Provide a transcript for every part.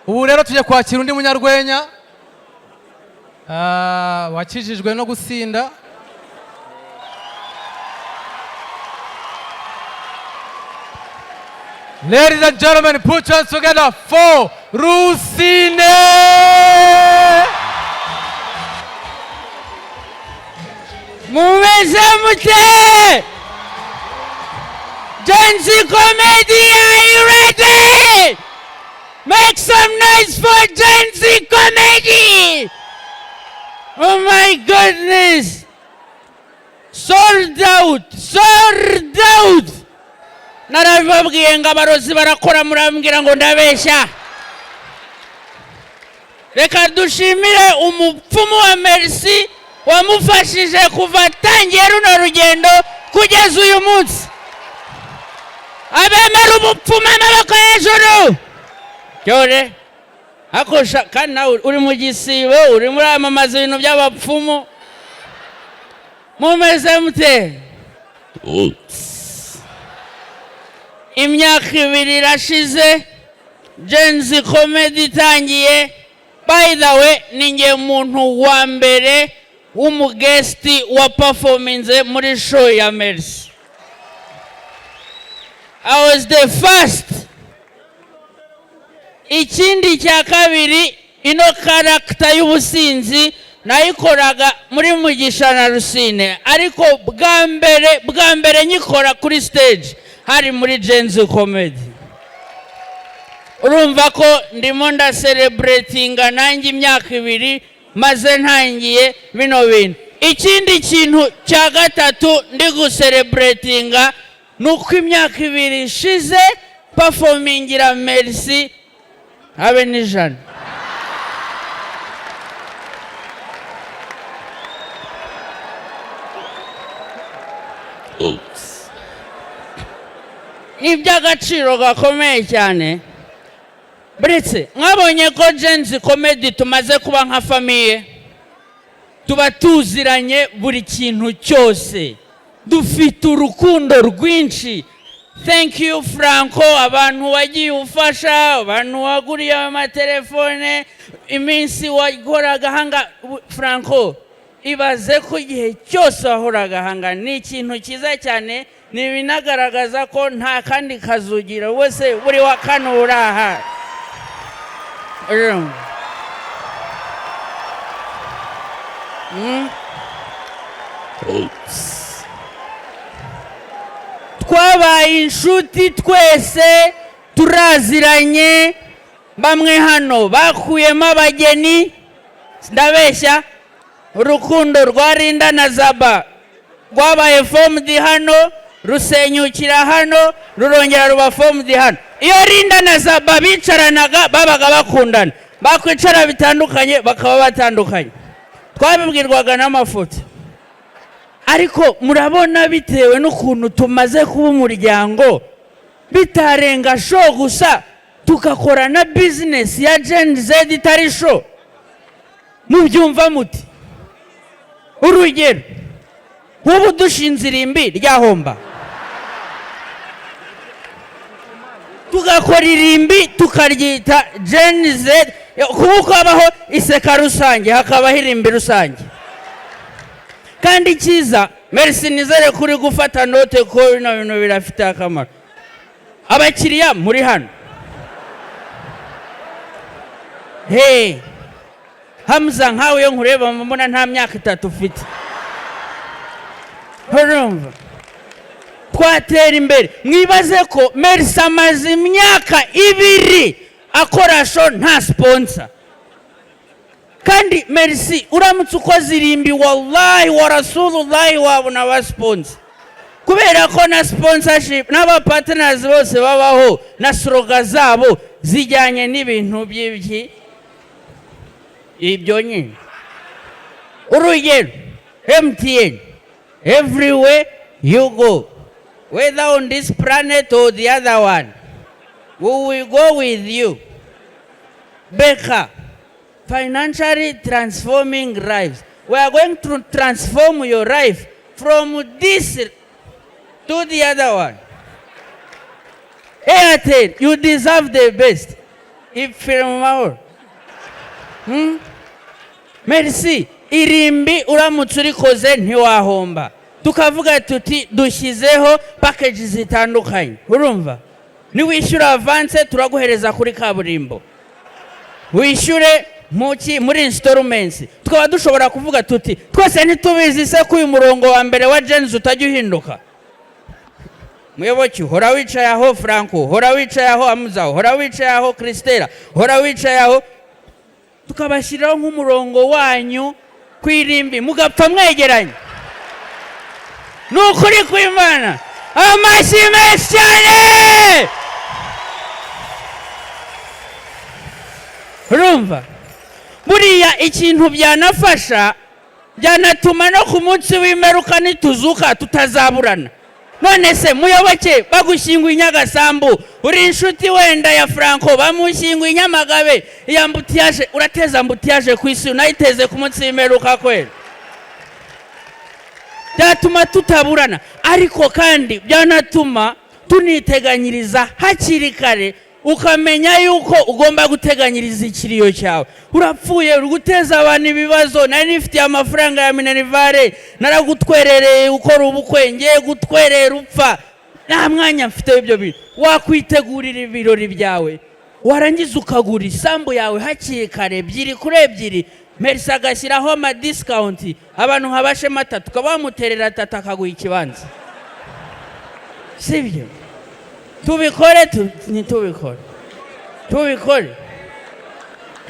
Ubu rero tujya kwakira undi munyarwenya wakijijwe no gusinda. Ladies and gentlemen, put your hands together for Rusine! Mumeze mute? Gen Z Comedy, are you ready? Make some noise for Gen Z Comedy! Oh my goodness! Sold out! Sold out! Narabibabwiye ngo abarozi barakora, murambwira ngo ndabeshya. Reka dushimire umupfumu wa Merci wamufashije kuva atangiye runo rugendo kugeza uyu munsi. Abemera ubupfumu, amaboko hejuru cyore. Akosha kandi nawe uri mu gisibo, urimo uramamaza ibintu by'abapfumu. Mumeze mute? Imyaka 2 irashize Gen Z Comedy itangiye. By the way, ni nge muntu wa mbere w'umuguest wa performinze muri show ya Merci. I was the first. Ikindi cya kabiri, ino character y'ubusinzi nayikoraga muri Mugisha na Rusine, ariko bwa mbere bwa mbere nyikora kuri stage hari muri Gen Z Comedy. Urumva ko ndimo ndacelebratinga nanjye imyaka 2 maze ntangiye bino bintu. Ikindi kintu cya gatatu ndi gucelebratinga ni uko imyaka 2 ishize performingira Merci habe n'ijana. Ni iby'agaciro gakomeye cyane. Buretse mwabonye ko Gen Z Comedy tumaze kuba nka famille, tuba tuziranye buri kintu cyose, dufite urukundo rwinshi. Thank you, Franco. Abantu wagiye ufasha, abantu waguriye amatelefone, iminsi wahoraga hanga. Franco, ibaze ko igihe cyose wahoraga hanga ni ikintu cyiza cyane. Ni ibinagaragaza ko nta kandi kazugira wese buri wa kane uraha. Urumva? Twabaye inshuti twese, turaziranye. Bamwe hano bakuyemo abageni, ndabeshya? Urukundo rwa Rinda na Zaba rwabaye formed hano, rusenyukira hano, rurongera ruba formed hano. Iyo Rinda na Zaba bicaranaga babaga bakundana, bakwicara bitandukanye bakaba batandukanye. Twabibwirwaga n'amafoto. Ariko murabona, bitewe n'ukuntu tumaze kuba umuryango, bitarenga show gusa, tugakora na business ya Gen Z itari show. Mubyumva muti? Urugero, nk'ubu dushinze irimbi ryahomba, tugakora irimbi tukaryita Gen Z, kuko habaho iseka rusange, hakabaho irimbi rusange. Kandi icyiza, Merci, nizere ko uri gufata note, ko bino bintu birafite akamaro. Abakiriya muri hano, hey Hamza, nkawe iyo nkureba mbona nta myaka 3 ufite. Urumva twatera imbere. Mwibaze ko Merci amaze imyaka 2 akora show nta sponsor. Kandi Merci, uramutse ukoze irimbi, wallahi wa rasulullahi, wabona abasponsor, kubera ko na sponsorship n'abapartners bose babaho na slogan zabo zijyanye n'ibintu by'ibyi ibyo nyine. Urugero, MTN, "Everywhere you go, whether on this planet or the other one, we will go with you." BK, "Financially transforming lives." We are going to transform your life from this to the other one. Airtel, "You deserve the best." Ipfire mu mahoro. Merci. Irimbi uramutse urikoze ntiwahomba. Tukavuga tuti dushyizeho package zitandukanye, urumva, niwishyura avance turaguhereza kuri kaburimbo, wishyure muki muri installments. Tukaba dushobora kuvuga tuti twese ntitubizi se ko uyu murongo wa mbere wa Gen-Z utajya uhinduka? Muyoboke, hora wicaye aho, Franco hora wicaye aho, Amuza hora wicaye aho, Christella hora wicaye aho. Tukabashyiriraho nk'umurongo wanyu ku irimbi, mugapfa mwegeranye. Ni ukuri kw'Imana, amashyi menshi cyane. Urumva buriya ikintu byanafasha, byanatuma no ku munsi w'imperuka nituzuka tutazaburana. None se Muyoboke, bagushyinguye i Nyagasambu, uri inshuti wenda ya Franco, bamushyinguye i Nyamagabe, iya embouteillage, urateza embouteillage ku isi, unayiteze ku munsi w'imperuka kwera. Byatuma tutaburana, ariko kandi byanatuma tuniteganyiriza hakiri kare, ukamenya yuko ugomba guteganyiriza ikiriyo cyawe. Urapfuye, uri guteza abantu ibibazo. Nari nifitiye amafaranga ya minerval, naragutwerereye ukora ubukwe, ngiye gutwerera upfa, nta mwanya mfite w'ibyo bintu. Wakwitegurira ibirori byawe, warangiza ukagura isambu yawe hakiri kare, ebyiri kuri ebyiri. Merci agashyiraho amadiscount, abantu nka Bashema atatu, ukaba wamuterera atatu akaguha ikibanza, sibyo? Tubikore ntitubikore? Tubikore.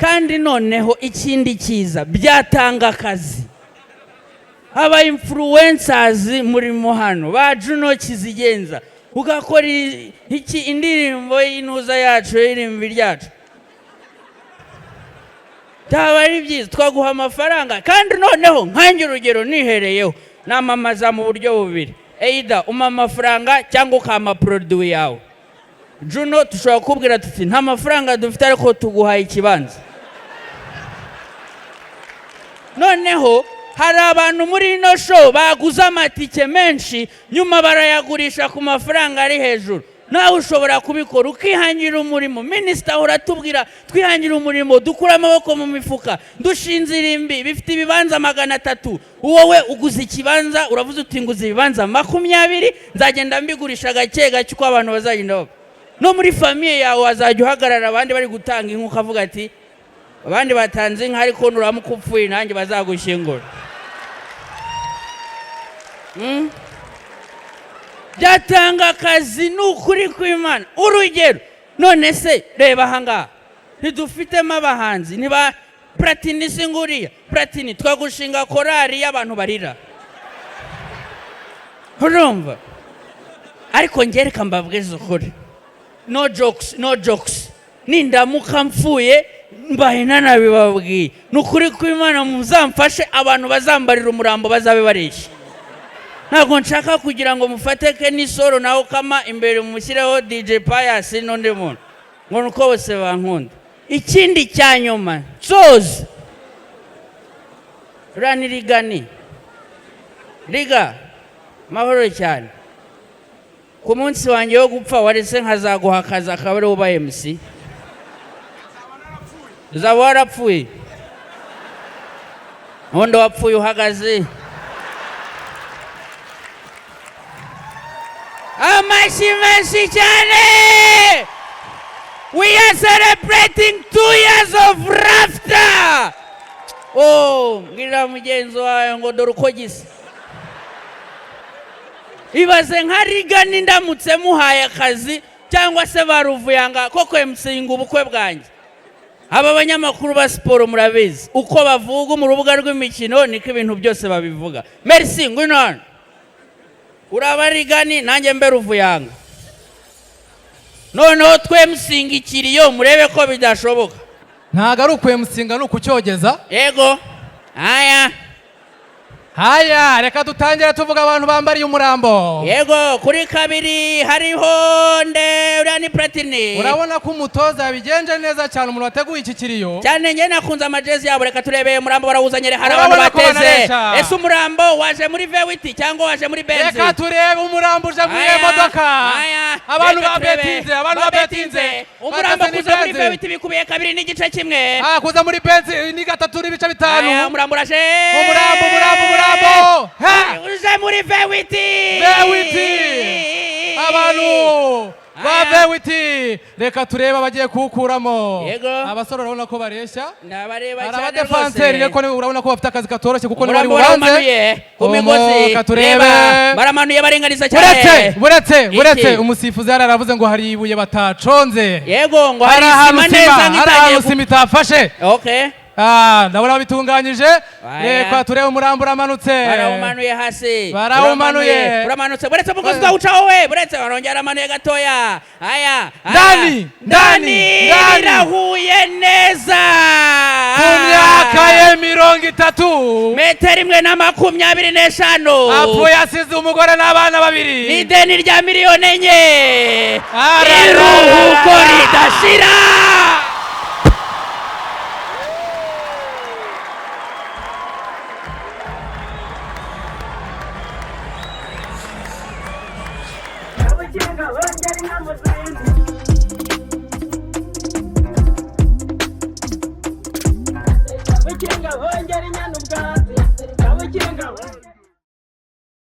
Kandi noneho ikindi cyiza, byatanga akazi. Aba influencers murimo hano, ba Juno Kizigenza, ugakora iki indirimbo y'intuza yacu, y'irimbi ryacu, byaba ari byiza, twaguha amafaranga. Kandi noneho nkange urugero nihereyeho, namamaza mu buryo bubiri: either umpa amafaranga cyangwa ukampa produit yawe. Juno, dushobora kukubwira tuti nta mafaranga dufite, ariko tuguhaye ikibanza. Noneho hari abantu muri ino show baguze amatike menshi, nyuma barayagurisha ku mafaranga ari hejuru. Nawe ushobora kubikora, ukihangira umurimo. Minisita ahora atubwira twihangira umurimo, dukure amaboko mu mifuka. Dushinze irimbi bifite ibibanza 300, wowe uguze ikibanza, uravuze uti nguze ibibanza 20, nzagenda mbigurisha gake gake uko abantu bazagenda bapfa. No muri famille yawe wazajya uhagarara abandi bari gutanga inka, ukavuga ati abandi batanze inka, ariko nuramuka upfuye nanjye bazagushyingura. Byatanga akazi, ni ukuri kw'Imana. Urugero, none se reba ahangaha, ntidufitemo abahanzi? Niba Platini, si nguriya Platini, twagushinga korari y'abantu barira, urumva? Ariko ngereka mbabwize ukuri, no jokes, no jokes, nindamuka mpfuye mbaye nanabibabwiye, ni ukuri kw'Imana, muzamfashe abantu bazambarira umurambo bazabe bareshya. Ntabwo nshaka kugira ngo mufate Kenny Sol nawe ukama imbere, mushyireho DJ Pius n'undi muntu ngo ni uko bose bankunda. Ikindi cya nyuma nsoza, uriya ni Rigani Riga, mahoro cyane. Ku munsi wanjye wo gupfa, waretse nkazaguha akazi, akaba ariwo uba MC? Uzaba warapfuye ubundi, wapfuye uhagaze. Amashyi menshi cyane. We are celebrating 2 years of laughter. Oh, mbwirira mugenzi wawe ngo dore uko gisa. Ibaze nka Rigani ndamutse muhaye akazi, cyangwa se ba Ruvuyanga koko emusinga ubukwe bwanjye. Aba banyamakuru ba siporo murabizi uko bavuga mu rubuga rw'imikino, niko ibintu byose babivuga. Merci, ngwino hano, uraba Rigani, nanjye mbe Ruvuyanga, noneho twemusinga ikiriyo, murebe ko bidashoboka. Ntabwo ari ukwemusinga, ni ukucyogeza. Yego, aya. Haya, reka dutangire tuvuga abantu bambariye umurambo. Yego, kuri kabiri hariho nde? Uriya ni Platini. Urabona ko umutoza yabigenje neza cyane, umuntu wateguye iki kiriyo. Cyane, njye nakunze amajezi yabo. Reka turebe umurambo barawuzanye, hari abantu Urabona ko bateze. banaresha. Ese umurambo waje muri V8 cyangwa waje muri Benz? Reka turebe umurambo uje muri iyo Aya, modoka. aya. Abantu Reka turebe. babetinze, abantu babetinze. Umurambo Bakase ni kuza muri Benz. V8 bikubiye 2.1. Ah, kuza muri Benz ni gatatu n'ibice bitanu. Aya, umurambo uraje. Umurambo, umurambo, umurambo. Ha! Uje muri V8. V8. Abantu ba Aya. V8, reka turebe abagiye kuwukuramo. Yego. Abasore urabona ko bareshya. Ndabareba Hari cyane abadefanseri rwose. ariko urabona ko bafite akazi katoroshye kuko ntibari Umurambo bubanze. barawumanuye ku migozi. Reka turebe. Reba, baramanuye, baringaniza cyane. Buretse, buretse, buretse. Iki? Umusifuzi yari aravuze ngo hari ibuye bataconze. Yego, ngo hari hari ahantu isima sima, neza hari nk'itangiye ahantu sima itafashe. Okay. Ah, ndabona babitunganyije. Aya. Reka turebe, umurambo uramanutse. Barawumanuye hasi. Barawumanuye. Uramanuye, uramanutse. Buretse, umugozi utawucaho we. Buretse, barongera aramanuye gatoya. Aya, aya. Ndani, ndani, ndani. Birahuye neza. Ku myaka ye 30, metero 1 na 25, apfuye asize umugore n'abana babiri n'ideni rya miliyoni 4. Arararara. Iruhuko ridashira. Kabukinga bongera inka mu zindi. Kabukinga bongera inyana ubwatsi. Kabukinga bongera.